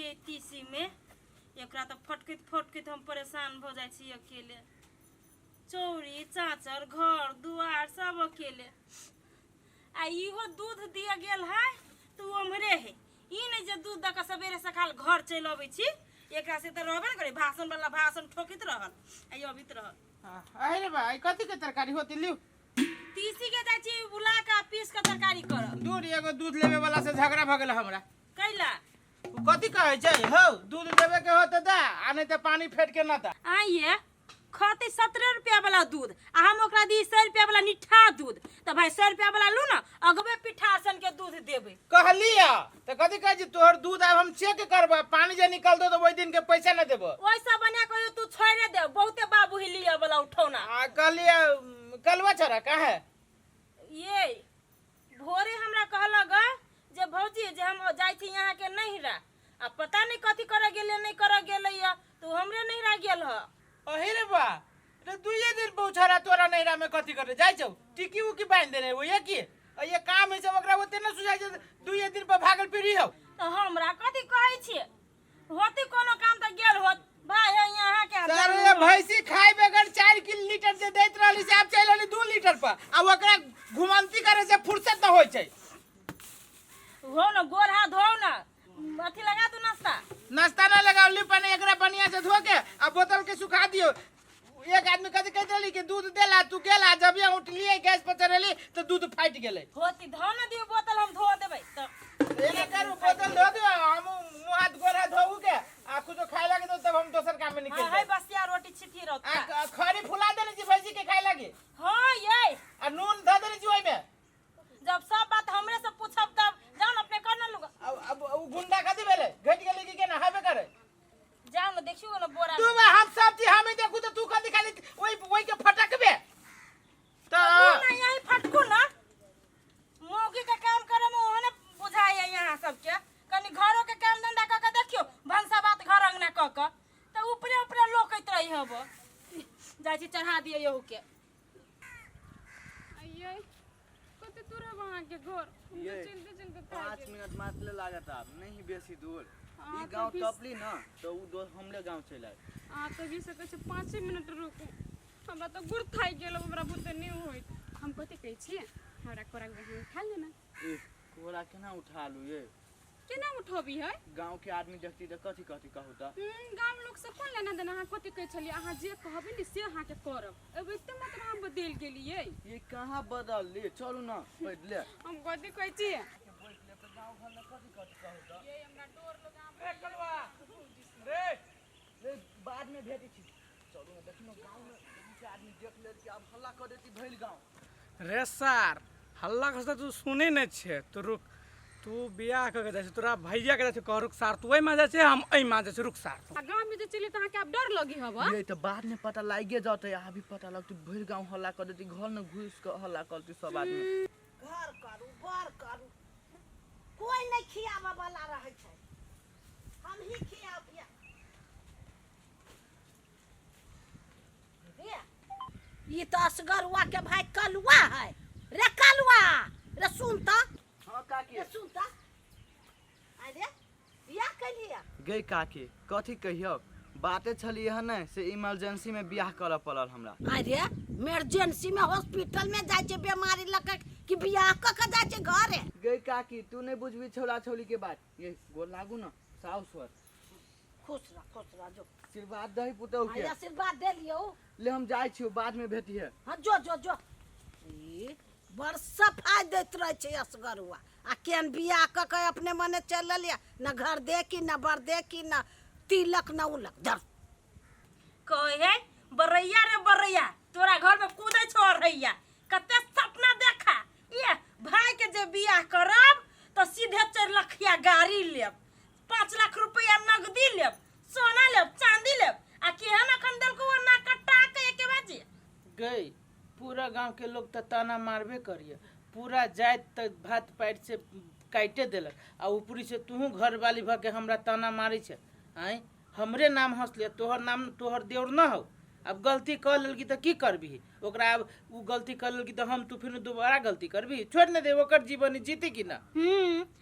दिए तीसी में। एकरा तऽ फटकैत फटकैत हम परेशान भऽ जाइ छी अकेले। चौरी चाचर घर दुआर सब अकेले। आ इहो दूध दिअ गेल है तऽ ओ ओम्हरे है। ई नहि जे दूध दऽ कऽ सवेरे सकाल घर चलि अबै छी, एकरा से तऽ रहबे ने करै, भाषण वाला भाषण ठोकैत रहल आ ई अबैत रहल। अरे बा, ई कथी के तरकारी होती लिउ? तीसी के जाइ छी बुला कऽ पीस कऽ तरकारी करब। दूर एगो दूध लेवे वाला से झगड़ा भऽ गेल हमरा। कैला? उ कथी कहै छै हौ, दूध देवे के हो तऽ दे आ नहीं तऽ पानी फेट के न दे। आइए खते 17 रुपया वाला दूध आ हम ओकरा दी 100 रुपया वाला निठा दूध, तऽ भाई 100 रुपया वाला लू ना, अगबे पिठा सन के दूध देबै। कहलिया तऽ कथी कहै छै, तोहर दूध आब हम चेक करबा, पानी जे निकल दो तऽ ओहि दिन के पैसा न देबो। ओइसा बना कहियो तू छोड़े दे, बहुते बाबू ही लिया वाला उठौना। आ कहलिया कलवा छोरा कहाँ है? ये भोरे हमरा कहलक जे भौजी जे हम जाइ छी यहाँ के नहिरा, आ पता नहीं कथी करे गेलै नहीं करे गेलै या तो हमरे नहिरा गेल ह। अहे रे बा, रे दुइये दिन पहुंचरा तोरा नहिरा में कथी करे जाइ छौ? टिकी उकी बांध देने हो ये की? आ ये काम है सब ओकरा ओते न सुझाइ छै, दुइये दिन पर भागल फिरी हो। तो हमरा कथी कहै छियै? होती कोनो काम तऽ गेल होत भाई है यहाँ के। सर ये भैंसी खाए बगैर 4 किलो लीटर जे दैत रहली से आब चलि रहली 2 लीटर पर, आ ओकरा घुमंती करे से फुर्सत न होइ छै। हो न गोर हाथ धो न, अथी लगा दू नाश्ता। नाश्ता ना लगावली, पहले एकरा बढ़िया से धो के आ बोतल के सुखा दियो। एक आदमी कथी कहैत रहली कि दूध देला तू गेला, जब ये उठलिए गैस पर चढ़ेली तो दूध फाटि गेलै। होती धो न दियो बोतल, हम धो देबै तऽ। एना करू, बोतल धो दियो, हम मुँह हाथ गोर हाथ धोऊ के आ कुछो खाए लागे तो तब हम दोसर काम में निकल हाँ, है जाए। बसिया रोटी छिठी रहत। आ खरी फुला देने छी भैंसी के खाए लागे? हाँ ये। आ नून धो देने छी ओहिमे? जब सब बात हमरे से पूछब तब जाओ न अपने कर न लूगा। अब उ गुंडा कथी भेलै, घटि गेलै कि केना हेबे करे? जाओ न देखियो न बोरा तू बा, हम सब चीज हमें देखू तो तू कथी खाली ओई ओई के फटकबे त ना यही फटकू ना। मौगी के काम करे में ओहने बुझाइए यहाँ सबके। कनी घरों के काम धंधा क के देखियो, भनसा बात घर अंगना क के त ऊपरे ऊपरे लोकैत रही हब। जाइ छी चढ़ा दिए यहू के। अइयै कते दूर है अहाँके घर? हम ये, तऽ चलते चलते थाकि 5 गेली। मिनट मात्र लागत आब नहीं बेसी दूर। अहाँ ई तऽ गांव बीस टपली न तो उ दो हमरे गांव चलि आयत। अहाँ तऽ भी सकै छी 5 मिनट रुकू, हमरा तऽ गुड़ थाकि गेल, हमरा बुते नहि होइत। हम कथी कहै छियै, हमरा कोराके बहिन उठा लेना। ए कोरा केना उठा लू ये? केना उठबी है? गांव के आदमी देखती तऽ कथी कथी कहू तऽ। गांव लोग से कोन लेना देना? अहाँ कथी कहै छलियै? अहाँ जे कहबै ने से अहाँके करब। एगो एते मात्र हम बदलि गेलियै। ये कहाँ बदलली, चलू न बैठले। हम कथी कहै छियै? बैठले तऽ गांव घर में कथी कथी कहू तऽ। ये हमरा डर लगा। ए कलवा रे, रे बाद में भेटै छी, चलू न देखियौ गांव में गांव के आदमी देख लेत कि आब हल्ला कऽ देती भरि गांव। रे सार, हल्ला करतै तू सुनै नहि छै। तू रुक, तू बियाह कऽ के जाइ छै, तोरा भैया के जाइ छै कह। रुक सार, तू एहिमे जाइ छै, हम एहिमे जाइ छै, रुक सार तू। आ गाँव में जे चलि तऽ अहाँके आब डर लगी हब। ये तऽ बाद में पता लागिए जतै, अभी पता लगतै भरि गांव हल्ला कऽ देती, घर में घुसि कऽ हल्ला करतै सब आदमी। घर करू बर करू, कोइ नहि खियाबऽ वाला रहै छै, हमही खिया पिया। ई तऽ असगरुआ के भाई कलुआ है। रे कलुआ, रे सुन तऽ। हाँ काकी। रे सुन तऽ, अरे बियाह कैलिया? गई काकी, कथी कहियो, बाते छलियै हन ने से इमरजेंसी में बियाह करऽ पड़ल हमरा। अरे इमरजेंसी में हॉस्पिटल में जाइ छै बीमारी लऽ के कि बियाह कऽ के जाइ छै घरे? गई काकी, तू नहीं बुझबी छौड़ा छौड़ी के बात। ये गोर लागू न साउस सर। खुश रह, खुश रह, जो आशीर्वाद दही पुतहु के। हाँ, आशीर्वाद दे लियो। ले हम जाइ छियो, बाद में भेटिहे। हाँ जो जो जो। ई बड़ सफाइ दैत रहै छै असगरुआ, आ केहन बियाह कऽ के अपने मने चलल या न घर देखी न बर देखी न तिलक न उलक धर। कहै है बरैया रे बरैया, तोरा घर में कूदै छौ अरहैया, कते सपना देखा ये भाई के जे बियाह करब तो सीधे 4 लखिया गाड़ी लेब, 5 लाख रुपया नगदी लेब, सोना लेब, चांदी लेब, आ केहन अखन देलको वो नाक कटा के एके बाजी। गई पूरा गांव के लोग तऽ ताना मारबे करिए, पूरा जाति तऽ भात पाटि से काटे देलक, आ ऊपरी से तूहू घरवाली भऽ के हमरा ताना मारै छै। आँय हमरे नाम हंसले, तोहर नाम तोहर देवर न हौ। अब गलती कऽ लेलकी तऽ की करबिही ओकरा? अब ओ गलती कऽ लेलकी तऽ हम तू फिर दोबारा गलती करबिही? छोड़ि ने दे, ओकर जीवन जीती कि ना।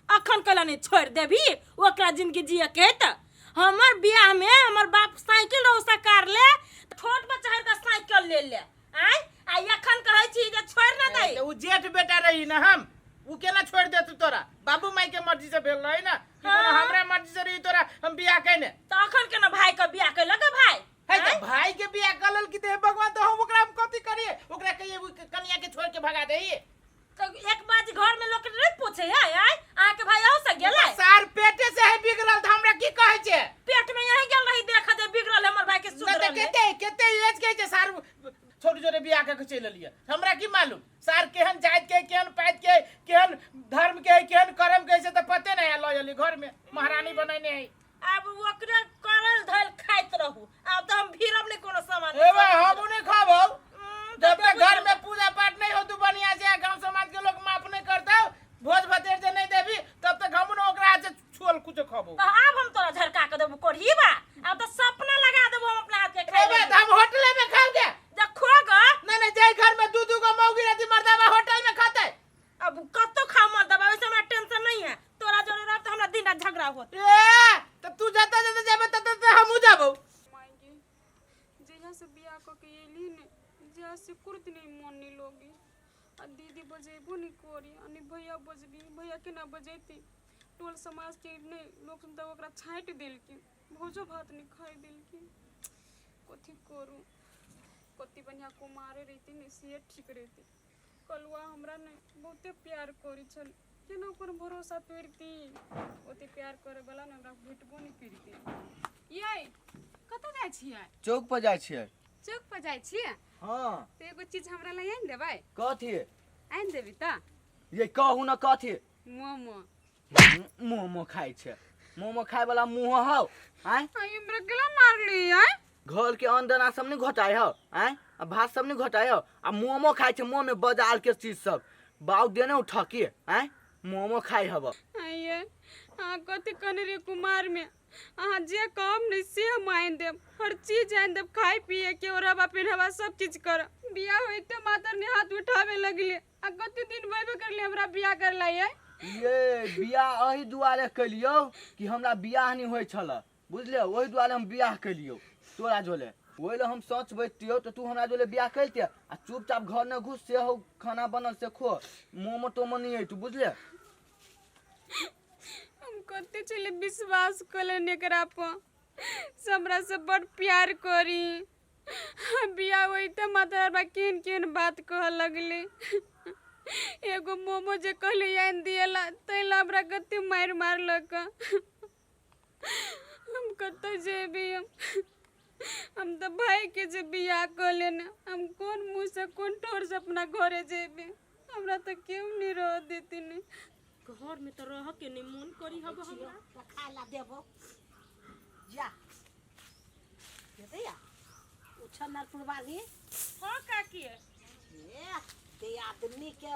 अखन कैला नहीं छोड़ देबी? ओकरा जिंदगी जिए के है। तऽ हमर बियाह में हमर बाप साइकिल रहो सकार ले, ठोट पर चढ़ के साइकिल ले ले आय, आ एखन कहै छी जे छोड़ ना दे। तऽ उ जेठ बेटा रही ना हम, उ केना छोड़ देतू तोरा? बाबू माई के मर्जी से भेल रही ना कि कोनो हमरा मर्जी से रही तोरा हम बियाह कैने? तऽ अखन केना भाई के बियाह कैलक भाई? है तऽ भाई के बियाह कर लेलकी तऽ हे भगवान, तऽ हम ओकरा हम कथी करिए? ओकरा कहिए उ कनिया के छोड़ के भगा दही? तऽ एक बात, घर में लोग नहीं पूछे है? आय, अहाँ के भाई अहू से गेलै? सार पेटे से है बिगड़ल, तऽ हमरा की कहै छै? पेट में यही गेल रही, देख दे बिगड़ल हमर भाई के। नहि तऽ सुधरल है। कते कते एज के छै सार, छोट जोरे बियाह के चलि एलियै। हमरा की मालूम सार केहन जाति के, केहन पाति के, केहन धर्म के, केहन कर्म के, से तऽ पते नहीं है। लऽ एली घर में, महारानी बनैने है। आब ओकरे करल धैल खाइत रहू, आब तऽ हम भीरब नहीं कोनो सामान। ए भाई, हम नहीं खाबो जब तक घर में पूजा पाठ नहीं हो तू बढ़िया से, गांव समाज के लोग माफ नहीं करता, भोज भतेर जे नहीं देबी, तब तक हम ओकरा हाथ से छुअल कुछ खाबो। तऽ आब हम तोरा झरका के देबो कोढ़ी बा, आब तऽ सपना लगा देबो हम अपना हाथ के खाइ। ए बे, हम होटले में खाओगे? देखो ग। नहीं नहीं, जाए घर में दू दू गो मौगी रहती, मर्दावा होटल में खाते। अब कतो खाओ मर्दावा, वैसे हमरा टेंशन नहीं है। तोरा जोरे रहब तऽ हमरा दिन रात झगड़ा होत। ए, तो तू जाता जाता जाबे तब तक हमहू जाबो। मायगे, जहिया से बियाह कऽ के अयली ने, जहिया से कुर्त नहीं मन नहीं लोगी, आ दीदी बजेबो नहीं करी, आ नहीं भैया बजबी। भैया केना बजेती? टोल समाज के नहीं लोग तऽ ओकरा छाँटि देलखिन, भोजो भात नहीं खाइ देलखिन। कथी करू? कति बढ़िआँ कुमारे रहिती ने, से ठीक रहिती। कलुआ हमरा ने बहुते प्यार करै छल, केना ओकर भरोसा तोड़ती? ओते प्यार करे वाला ने हमरा भेटबो नहि करती। यै, कतऽ जाइ छियै? चौक पर जाइ छियै। चौक पर जाइ छियै? हँ। तऽ एगो चीज हमरा लए आनि देबै? कथी? आनि देबी तऽ? ये कहू ने, कथी? मोमो। मोमो खाइ छै? मोमो खाय वाला मुँह हौ आँय? आइ हमरा गला मारली आइ। घर के अन्न दाना सब नहीं घोटाय हौ आँय, आ भात सब नहीं घोटाय हौ, आ मोमो खाइ छै? मुँह में बजाल के चीज सब बाउ देने उठकी आँय, मोमो खाइ हब। आइये, अहाँ कथी कहने रहियै कुमार में? अहाँ जे कहब ने से हम आनि देब, हर चीज आनि देब, खाय पिए के, ओढ़ावा पहिरावा, सब चीज करब। बियाह होइते मातर ने हाथ उठाबे लगले, आ कते दिन भइबे करले हमरा बियाह करला ये। ये बियाह एहि दुआरे केलियौ कि हमरा बियाह नहि होइ छल, बुझलियै? ओहि दुआरे हम बियाह केलियौ तोरा जोले। ओहि लए हम सच बैठतियौ तऽ तू हमरा जोले बियाह करिते। आ चुपचाप घर ने घुस, से हो खाना बनल से खो, मोमो तोमो नहि अयतौ, बुझलियै? हम कते छलै विश्वास कऽ एकरा पर से हमरा से बड़ प्यार करी, बियाह होइते माता हमरा केहन केहन बात कहऽ लगले। एगो मोमो जे कहले आनि दिएला, ताहि ला हमरा कते मारि मारलक। हम कतऽ जेबै? हम तऽ भाईके जे बियाह कऽ लेने, हम कोन मुँहसँ, कोन ठोरसँ अपना घरे जेबै? हमरा तऽ केओ नहि रहऽ देथिन। घर में तो रह के नहीं मन करी हब हमरा। तऽ खाय ला देबो जा देतैया उछन्नरपुर वाली। हाँ काकी। ए ते आदमी के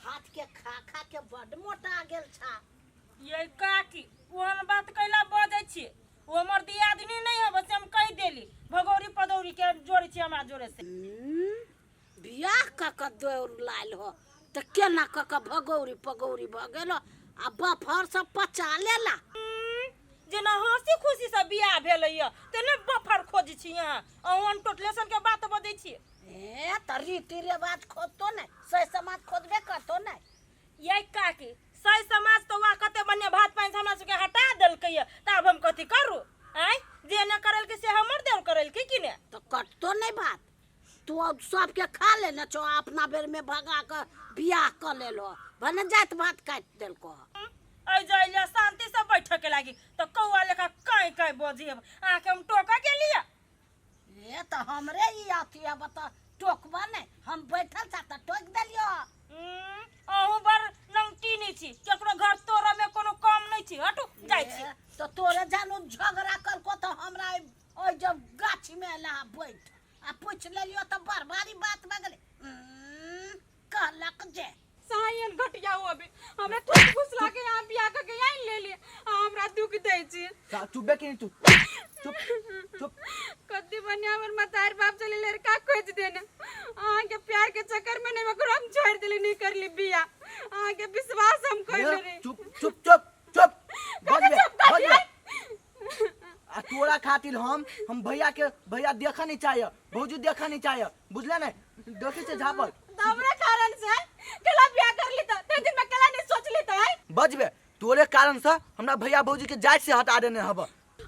हाथ के खा खा के बड मोटा गेल छा। ये काकी, ओहन बात कैला बजै छी? ओ हमर दियादनी नहीं हब से हम कहि देली। भगौरी पदौरी के जोड़ै छी हमरा जोड़े से। बियाह कऽ कऽ दौड़ लायल हो तऽ केना कऽ कऽ भगौरी पगौरी भऽ गेल हो, आ बफर सब पचा लेला। जेना हंसी खुशी से बियाह भेलैया तेने बफर खोजै छी अहाँ, अहूँ टोटलेशन के बात बजै छी। ए तऽ रीति रिवाज खोजतो ने, सही समाज खोजबे करतो ने। ये काकी, सही समाज तो वहाँ कते बढ़िया भात पानि से हमरा सबके हटा देलकै ये, तऽ आब हम कथी करू आँय? जे ने करलकै से हमर देल करलकै कि ने? तऽ कटतो नहि भात, तू अब सबके खा लेने छौ, अपना बेर में भगा कऽ बियाह कऽ लेलो, भने जाति भात काटि देलको। एहि जाइले शांति से बैठे के लागी तऽ कौआ लेखा काँय काँय बजी। अब अहाँके हम टोकऽ गेलियै? ए तऽ हमरे ई अथी अब तऽ टोकबा नहि, हम बैठल छा तऽ टोकि देलियो। अहूँ बड़ नंगटी छी, केकरो घर तोड़ऽ में कोनो काम नहि छी। हटू, जाइ छी। ए, तऽ तोरे जानू झगड़ा करको तऽ हमरा ओहि जब गाछी में एला बैठ आ पूछि लेलियो तऽ बड़ भारी बात भऽ गेलै। कहलक जे सहायन घटिया हो अभी हमरा ठूस फूस लागे यहाँ बियाह के के आइन ले लिए आ हमरा दुख दै छी। चुपबे कि नहीं तू? चुप चुप। कद्दी बनिया हमर मतार बाप चले लड़का खोज देने, अहाँ के प्यार के चक्कर में नहीं ओकरो हम छोड़ देली, नहीं करली बियाह, अहाँ के विश्वास हम कर ले। चुप चुप चुप चुप, बजबे चुप कर। बजबे। आ तोरा खातिर हम भैया के भैया देखा नहीं चाहिए, भौजी देखा नहीं चाहिए, बुझले नहीं? देखे से झापड़। तो हमरा कारण से केला बियाह कर ली त ते दिन में केला नहीं सोच ली त है? बजबे, तोरे कारण से हमरा भैया भौजी के जात से हटा देने हब।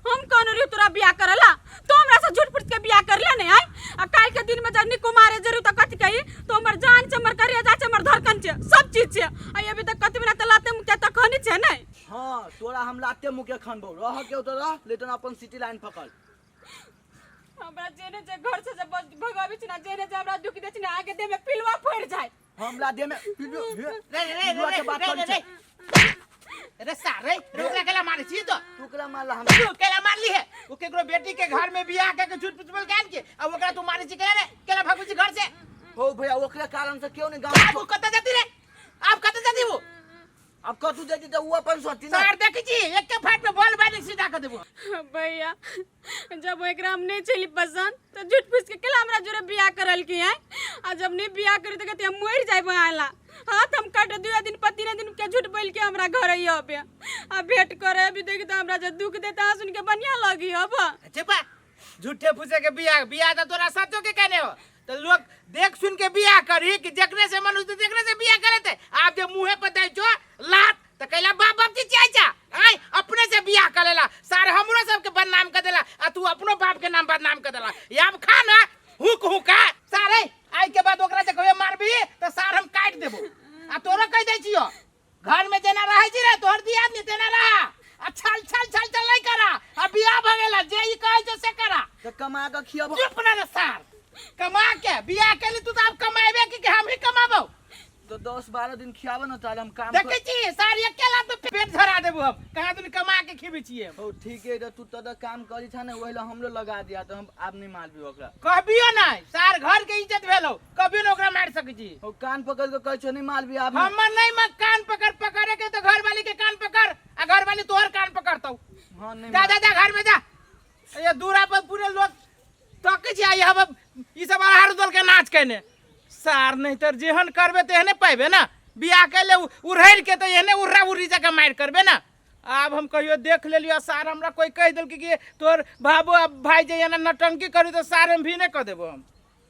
हम कौन रही तोरा बियाह करला? तो हमरा से झूठ फूट के बियाह कर ले नहीं आय? आ काल के दिन में जब कुमारे जरूर त कथि कही तो हमर जान छै, हमर करेजा छै, हमर धड़कन छै, सब चीज छै। आ अभी तक कथि बिना त लाते मुके त खनी छै नहीं। हाँ तोरा हम लाते मुके खनबो, रह के तो रह, लेकिन अपन सिटी लाइन पकड़। हमरा जेने जे घर से जब भगाबी छै ना, जेने जे हमरा दुख दे छै ना, आगे देह में पिलवा फड़ जाए। हमरा देह में पिलुआ रे रे रे पिलुआ के बात रे करै रे छै। रे सार रे रे, ओकरा केला मारै छी तो? तू केला मारला हम? तू केला मारली है? ओ केकरो बेटी के घर में बियाह के झूठ फूस बोल के आन के आ ओकरा तू मारै छी केला रे? केला भागु छी घर से? हो भैया, ओकरे कारण से क्यों नहीं गांव आब ओ कतऽ जाती रे? आब कतऽ जाती वो? अब कतू जेती त उ अपन सोची ना। सार देखै छी एके फाट में बॉल बाजी सीधा कर देबो। भैया जब एकरा हम नहीं छली पसंद तो झूठ फूस के केला हमरा जोरे बियाह करल की है? आ जब नहीं बियाह करी तो कहती हम मर जाए आला, हाथ हम काट दुआ दिन पर तीन दिन के झूठ बोल के हमरा घर आई अब आ भेंट करे। अभी देखी तो हमरा जो दुख देता सुन के बढ़िया लगी अब। चुप, झूठे फूसे के बियाह बियाह तो तोरा सचो के कहने हो तो लोग देख सुन के बियाह करी कि देखने से मनुष्य देखने से बियाह करे थे। आप जो मुंहे पर दै छो लात तो कैला बाप बाप जी चाय चा आय अपने से बियाह कर लेला, सारे हमरो सब के बदनाम कर देला आ तू अपनो बाप के नाम बदनाम कर देला। याब खा ना हुक हुका सारे, आई के बाद ओकरा से कहियो मारबी तो सार हम काट देबो। आ तोरो कह दै छियो घर में जेना रहै छी रे तोहर दियाद नहीं तेना रहा आ छल छल छल छल नहीं करा आ बियाह भ गेला जे ई कहै छौ से करा। त कमा के खियाबो। चुप ना रे सार, कमा के बियाह केली तू तो आब कमाएबे कि हम ही कमाबो? तो 10-12 दिन खियाबो न ताले हम काम देखै छी सार अकेला तो पेट झरा देबो हम, कहाँ दुनी कमा के खिबै छियै। हो ठीक है, तो तू त काम करी छा ने ओहि ला हमरो लगा दिया तो हम आब नहीं मारबी ओकरा। कहबियो नहीं सार घर के इज्जत भेलो, कभियो न ओकरा मार सकै छी। हो कान पकड़ के कहै छो नहीं मारबी आब। हमर नहीं म कान पकड़ पकड़े के तो घर वाली के कान पकड़ आ घर वाली तोहर कान पकड़तौ। हां नहीं जा जा जा घर में जा, ये दूरा पर पूरे लोग तकै छै आ हम ई सब अरहर दल के नाच केने सार नहीं तर जेहन करबे तेहने पाइबे ना। बियाह के ले उड़ैर के तो एहने उर्रा उर्री जकाँ मारि करबे ना। आब हम कहियो देख लेलियो सार हमरा कोई कहि देलकै कि तोहर बाबू आ भाई जे एना नौटंकी करी तो सार हम भी नहीं कऽ देबो हम।